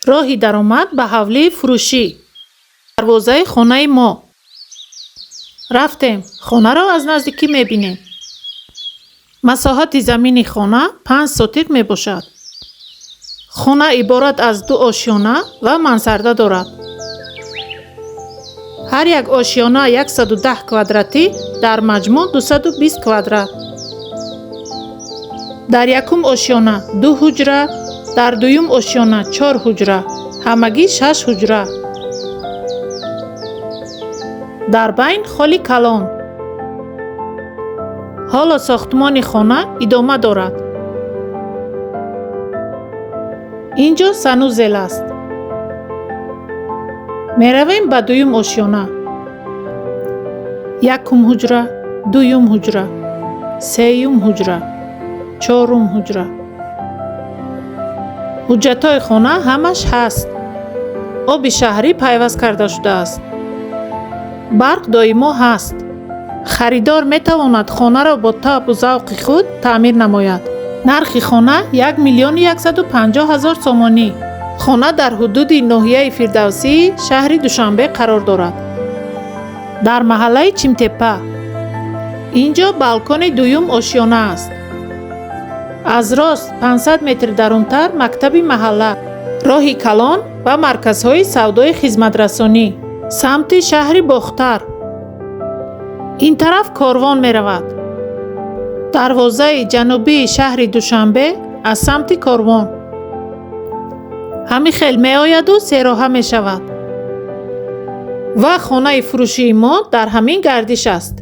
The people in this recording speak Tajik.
Роҳи даромад ба ҳавлии фурӯшӣ. Дарвозаи хонаи мо. Рафтем, хонаро аз наздикӣ мебинем. Масоҳати замини хона 5 сотих мебошад. Хона иборат аз ду ошёна ва мансарда дорад. Ҳар як ошёна 110 квадратӣ, дар маҷмӯъ 220 квадрат. Дар якум ошёна ду ҳуҷра, дар дуюм ошёна чор ҳуҷра, ҳамагӣ шаш ҳуҷра. Дар байн холи калон. Ҳоло сохтмони хона идома дорад. Ин ҷо санузел аст. Меравем ба дуюм ошёна. Якум ҳуҷра, дуюм ҳуҷра, сеюм ҳуҷра, чорум ҳуҷра. Ҳуҷҷатҳои хона ҳамаш ҳаст. Оби шаҳрӣ пайваст карда шудааст. Барқ доимо ҳаст. Харидор метавонад хонаро бо табъу завқи худ таъмир намояд. Нархи хона 1 150 000 сомонӣ. Хона дар ҳудуди ноҳияи Фирдавсии шаҳри Душанбе қарор дорад. Дар маҳаллаи Чимтепа. Ин ҷо балкони дуюм ошёна аст. Аз рост 500 метр дарунтар мактаби маҳалла, роҳи калон ва марказҳои савдои хизматрасонӣ. Самти шаҳри Бохтар. Ин тараф корвон меравад. Дарвозаи ҷанубии шаҳри Душанбе аз самти корвон. Ҳамин хел меояду сероҳа мешавад. Ва хонаи фурӯшии мо дар ҳамин гардиш аст.